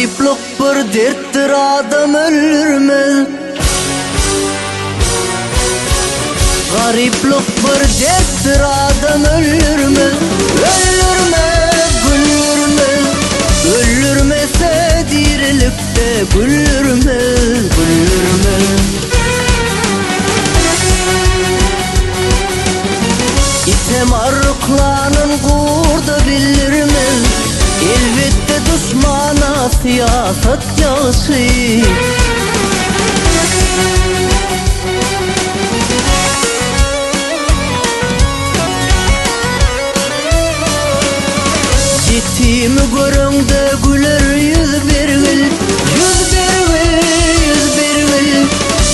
Garyplyk bir dertdir adam öldürmez. Garyplyk bir dertdir adam öldürmez. Öldürmez, güldürmez. Öldürmese dirilikde güldürmez, güldürmez. Item arryklanyn gurda bildirmez. Elbetde duşmana syýasat ýagşy. Ýetimi göreňde güler ýüz bergil, Ýüz bergil, ýüz bergil.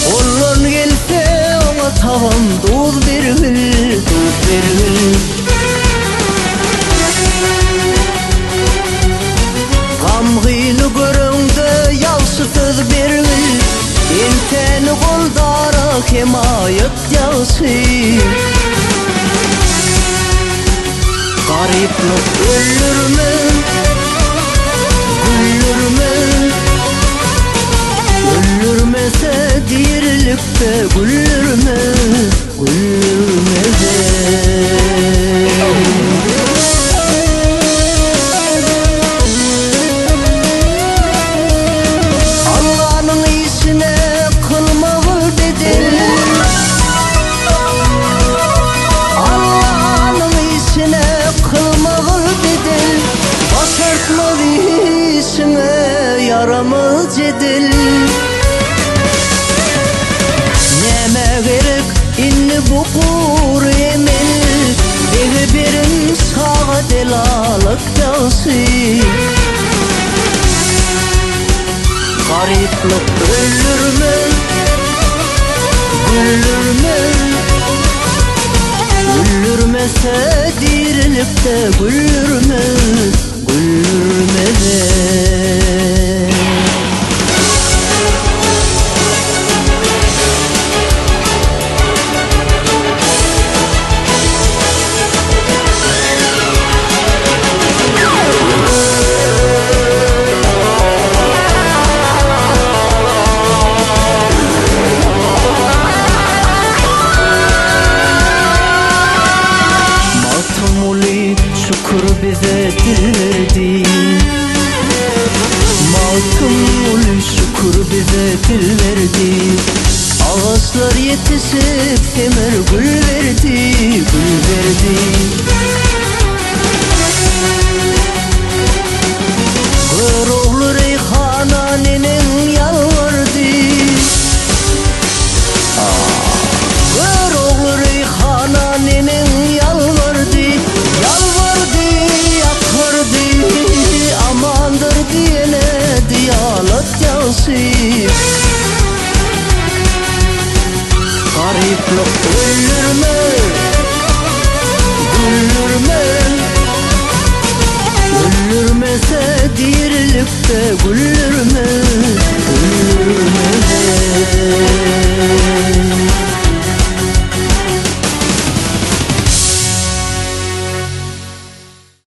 Goldan gelse oňa tagam duz bergil, duz bergil. Gamgyny göreňde ýagşy söz bergil, Entäni goldara hemaýat ýagşy. Garyplyk öldürmez, güldürmez. Öldürmese dirilikde güldürmez, güldürmez. Allanyň işine kylmagyl bedel. Allanyň işine kylmagyl bedel. Başartmaz işiňe ýaramaz jedel. Nämä gerek indi bu gury emel? Bege beren şaga delalat ýagşy. Garyplyk öldürmez, güldürmez. Öldürmese dirilikde güldürmez, güldürmez. Magtymguly şükür bize dil berdi. Magtymguly şükür bize dil berdi. Agaçlar ýetişip semer gül berdi, gül berdi. Görogly Reýhana neneň ýalbardy. Görogly Reýhana neneň ýalbardy. Ýalbardy, ýakardy, amandyr diýene diýalat ýagşy. Garyplyk öldürmez, güldürmez. Öldürmese dirilikde güldürmez.